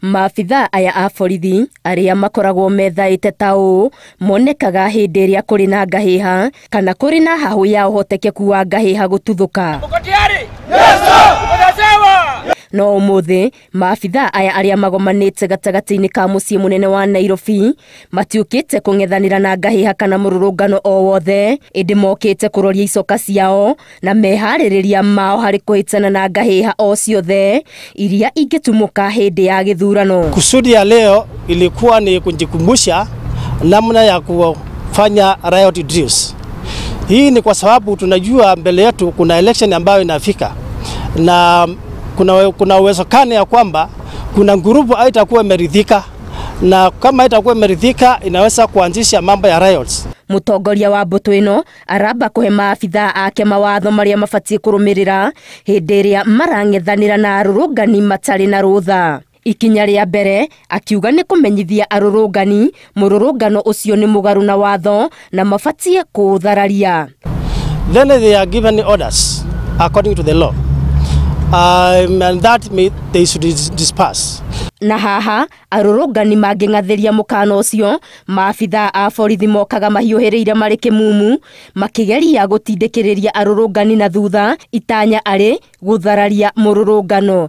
Maabithaa aya a borithi arĩa makoragwo methaĩte ta ũũ monekaga hĩndĩ ĩrĩa kũrĩ na ngahĩha kana kũrĩ na hahũ ya ũhotekeku wa ngahĩha gũtuthũka. No ũmũthĩ maabithaa aya arĩa magomanĩte gatagatĩ-inĩ ka mũciĩ mũnene wa Nairobi matiũkĩte kũng'ethanĩra na ngahĩha kana mũrũrũngano o wothe, ĩndĩ mokĩte kũroria icoka ciao na meharĩrĩria mao harĩ kũhĩtana na ngahĩha o ciothe iria ingĩtumũka hĩndĩ ya gĩthurano. Kusudi ya leo ilikuwa ni kujikumbusha namna ya kufanya riot drills. Hii ni kwa sababu tunajua mbele yetu kuna election ambayo inafika na kuna uwezekano ya kwamba kuna ngurubu haitakuwa imeridhika, na kama haitakuwa imeridhika inaweza kuanzisha mambo ya riots. Mutongoria wa mbũtũ ĩno aramba kũhe maabithaa ake mawatho marĩa mabatiĩ kũrũmĩrĩra hĩndĩ ĩrĩa marang'ethanĩra na arũrũngani matarĩ na rũtha. Ikinya rĩa mbere akiuga nĩ kũmenyithia arũrũngani mũrũrũngano ũcio nĩ mũgarũ na watho na mabatiĩ kũũthararia. Then they are given orders according to the law. And that may, they should disperse. Na haha arũrũngani mangĩng'athĩria mũkana ũcio, maabithaa a borithi mokaga mahiũhĩrĩire marĩ kĩmumu makĩgeria gũtindĩkĩrĩria arũrũngani na thutha, itanya arĩ gũthararia mũrũrũngano.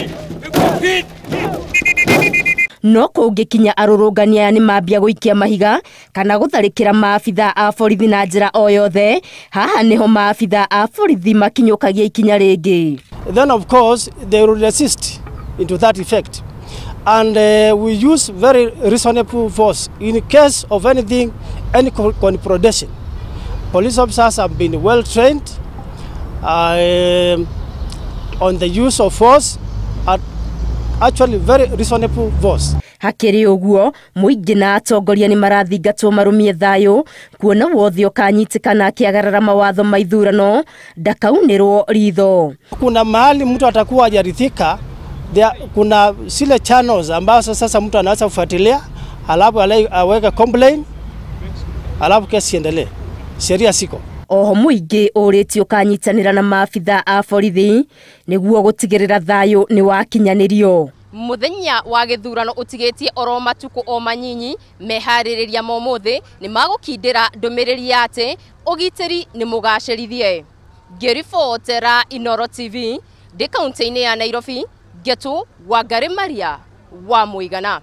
No kũngĩkinya arũrũngani aya nĩmambia gũikia mahiga kana gũtharĩkĩra maabithaa a borithi na njĩra o yothe, haha nĩho maabithaa a borithi makinyũkagia ikinya rĩngĩ. Then of course they will resist into that effect, and we use very reasonable force in case of anything, any confrontation. Police officers have been well trained on the use of force, at actually very reasonable force. Hakĩrĩ ũguo mũingĩ na atongoria nĩ marathingatwo marũmie thayũ kuona wothe ũkanyitĩkana akĩagarara mawatho ma ithurano ndakaunĩrwo ritho. Kuna mahali mtu atakuwa hajaridhika, kuna zile channels ambazo sasa mtu anaweza kufuatilia, alafu aweke complaint, alafu kesi iendelee. Sheria siko. Oho mũingĩ ũrĩtio ũkanyitanĩra na maabithaa a borithi nĩguo gũtigĩrĩra thayũ nĩ wakinyanĩrio. Muthenya wa gĩthurano ũtigĩtie oro matukũ o manyinyi, meharĩrĩria ma ũmũthĩ nĩ magũkindĩra ndũmĩrĩri ya atĩ ũgitĩri nĩ mũgacĩrithie. Ngĩribotera Inooro TV ndĩ kaũntĩ-inĩ ya Nairobi, Ngetu Wangari Maria wa Mũigana.